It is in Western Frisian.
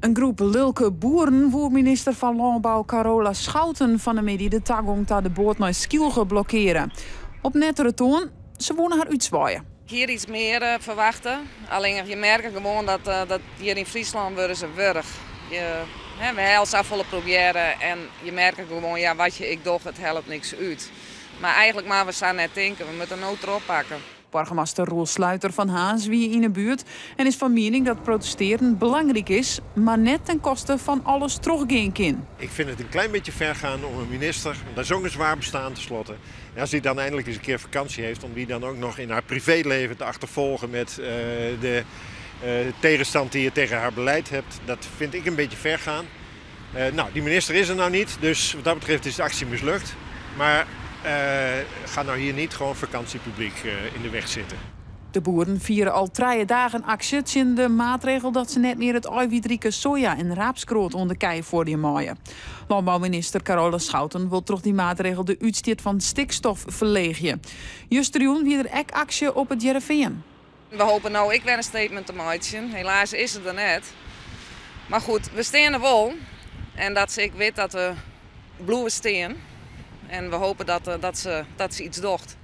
In groep lilke boeren woe minister fan Lânbou Carola Schouten fan 'e middei de tagong ta de boat nei Skylge blokkeare. Op nettere toan, se woene har útswaaie. Hier iets mear ferwachte. Allinnich je merke gewoan dat hjir yn Fryslân wurde se wurch. Je, hè, we ha al safolle probearre en je merke gewoan, ja, wat je ek dogge, it helpt niks út. Mar eigenlik moatte we sa net tinke, we moatte no trochpakke. Boargemaster Roel Sluiter fan Harns wie yn 'e buert en is fan miening dat protestearjen belangryk is, mar net ten koste fan alles trochgean kin. Ik vind het een klein beetje ver gaan om een minister, want dat is ook een zwaar bestaan tenslotte. En als die dan eindelijk eens een keer vakantie heeft, om die dan ook nog in haar privéleven te achtervolgen met de tegenstand die je tegen haar beleid hebt, dat vind ik een beetje ver gaan. Nou, die minister is er nou niet, dus wat dat betreft is de actie mislukt. Maar ga nou hier niet gewoon vakantiepubliek in de weg zitten. De boeren fiere al 3 dagen aksje tsjin de maatregel dat se net mear it eiwytrike soja en raapskroat oan de kij foarje meie. Lânbouminister Carola Schouten wol troch dy maatregel de útstjit fan stikstof ferleegje. Justerjûn wie der ek aksje op It Hearrenfean. We hoopje no ek wer in statement te meitsjen. Helaas is it der net. Mar goed, we steane der wol. En dat se ek wit dat we bliuwe stean. En we hoopje dat se yts docht.